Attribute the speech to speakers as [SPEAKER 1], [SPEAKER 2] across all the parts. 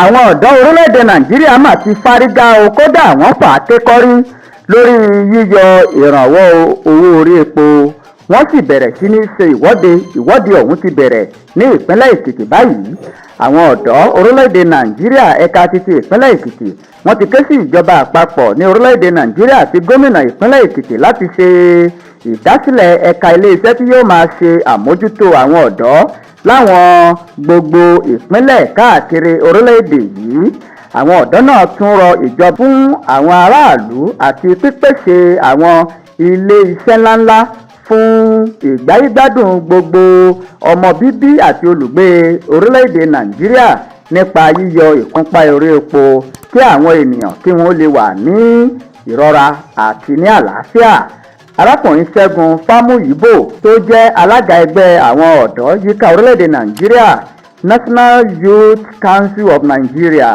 [SPEAKER 1] Àwọn ọ̀dọ́ orílẹ̀-èdè Nàìjíríà mà ti fárígá o. Kódà, wọ́n fà á kékọ́rí lórí yíyọ ìrànwọ́ owó orí epo, wọ́n sì bẹ̀rẹ̀ sí ní ṣe ìwọ́de. Ìwọ́de ọ̀hún ti bẹ̀rẹ̀ ní ìpínlẹ̀ Èkìtì báyìí. Àwọn ọ̀dọ́ orílẹ̀-èdè Nàìjíríà, ẹ̀ka títí ìpínlẹ̀ Èkìtì, wọ́n ti ké sí ìjọba àpapọ̀ ní orílẹ̀-èdè Nàìjíríà àti gómìnà ìpínlẹ̀ Èkìtì láti ṣe ìdásílẹ̀ ẹ̀ka iléeṣẹ́ tí yóò máa ṣe àmójútó àwọn ọ̀dọ́ láwọn gbogbo ìpínlẹ̀ káàkiri orílẹ̀-èdè yìí. Àwọn ọ̀dọ́ náà tún rọ ìjọba fún àwọn aráàlú àti pípèsè àwọn ilé iṣẹ́ ńláńlá fún ìgbáyégbádùn gbogbo ọmọ bíbí àti olùgbé orílẹ̀-èdè Nàìjíríà nípa yíyọ ìgúnpá orí epo, kí àwọn ènìyàn kí wọ́n lè wà ní ìrọ̀ra àti ní àlàáfíà. Arákùnrin Ṣẹ́gun Fámúyíbò, tó jẹ́ alága ẹgbẹ́ àwọn ọ̀dọ́ yíká orílẹ̀-èdè Nàìjíríà, National Youth Council of Nigeria,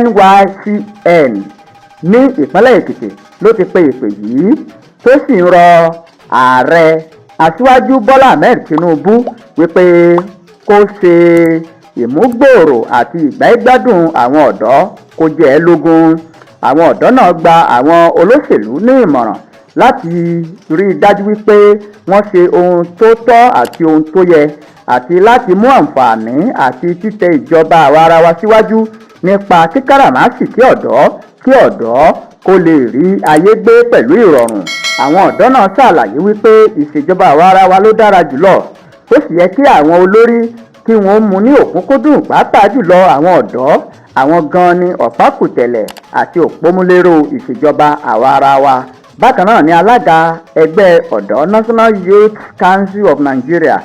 [SPEAKER 1] NYCN, ní ìpínlẹ̀ Èkìtì ló ti pe ìpè yìí, tó sì ń rọ Ààrẹ Aṣíwájú Bọ́lá Ahmed Tinubu wípé kó ṣe ìmúgbòòrò àti ìgbáyégbádùn àwọn ọ̀dọ́ kó jẹ́ ẹ́ lógún. Àwọn ọ̀dọ́ náà gba àwọn olóṣèlú ní ìmọ̀ràn láti rí i dájú wípé wọ́n ṣe ohun tó tọ́ àti ohun tó yẹ, àti láti mú àǹfààní àti títẹ ìjọba àwa-ara-wa síwájú nípa kíkáràmásìkí ọ̀dọ́, kí ọ̀dọ́ kó lè rí ayé gbé pẹ̀lú ìrọ̀rùn. Àwọn ọ̀dọ́ náà ṣàlàyé wípé ìṣèjọba àwa-ara-wa ló dára jùlọ, tó sì yẹ kí àwọn olórí kí wọ́n mú ní òkúnkúndùn, pàápàá jùlọ àwọn ọ̀dọ́. Àwọn gan-an ní ọ̀pákùtẹ̀lẹ̀ àti òpómúléró ìṣèjọba àwa-ara-wa. Bákan náà ni alága ẹgbẹ́ ọ̀dọ́, National Youth Council of Nigeria,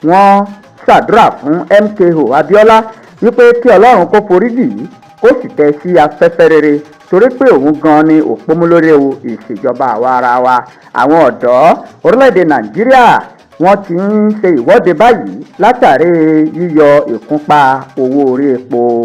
[SPEAKER 1] wọ́n ṣàdúrà fún MKO Abiola wípé kí Ọlọ́run kó foríjì yìí, kó sì tẹ́ sí afẹ́fẹ́ rere, torí pé òun gan ni òpómúléró ìṣèjọba àwa-ara-wa. Àwọn ọ̀dọ́ orílẹ̀-èdè Nàìjíríà, wọ́n ti ń ṣe ìwọ́de báyìí látàrí yíyọ ìgúnpá owó orí epo.